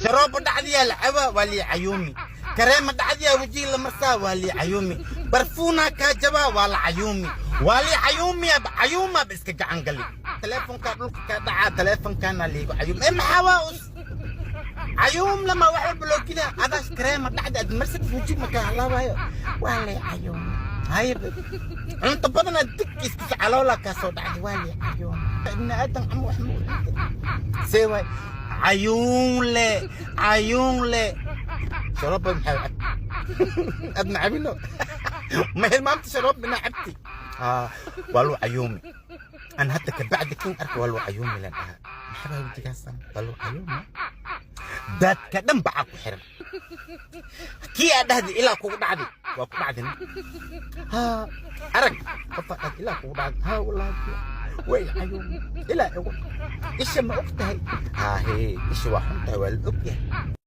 Sharoobo dhacdiyaa la cabaa, waa lii cayuumi. Kareema dhacdiyaa wejiga la marsaa, waa lii cayuumi. Barfuunaa kaa jabaa, waa la cayuumi, waa lii cayuumiya. Cayuumaaba iska gacan gali. Teleefonkaa dhulka kaa dhacaa, teleefonkaana liigu cayuum. Ee maxaa waa us cayuum lama wax walba loo geliyaa. Adaas kareema dhacda aad marsad, wejiga makaa halaabayo, waa lii cayuumi. Haye, cunto badanaa dig iskisa, caloolaa kaa soo dhacday, waa lii cayuumi. Ibni aadan cama wax ma u see waay. Cayuun le, cayuun le. Sharooba maxaa cab adna cabino? Ma hilmaamta sharoob ina cabti? Waa loo cayuumi. An hadda kabacdi kin arka, waa loo cayuumi lan dhahaa. Maxaa baa wejigaasan? Waa loo cayuumi. Dadka dhan bacaa ku xiran. Kii aad dhahdi ilaa kugu dhacdi, waa ku dhacdin. Ha arag qofaa dhahdi ilaa kugu dhacdi. Ha, wallaahi way cayuumi ilaa igu isha. Ma og tahay? Haahee, isha waa xun tahay, waa la og yahay.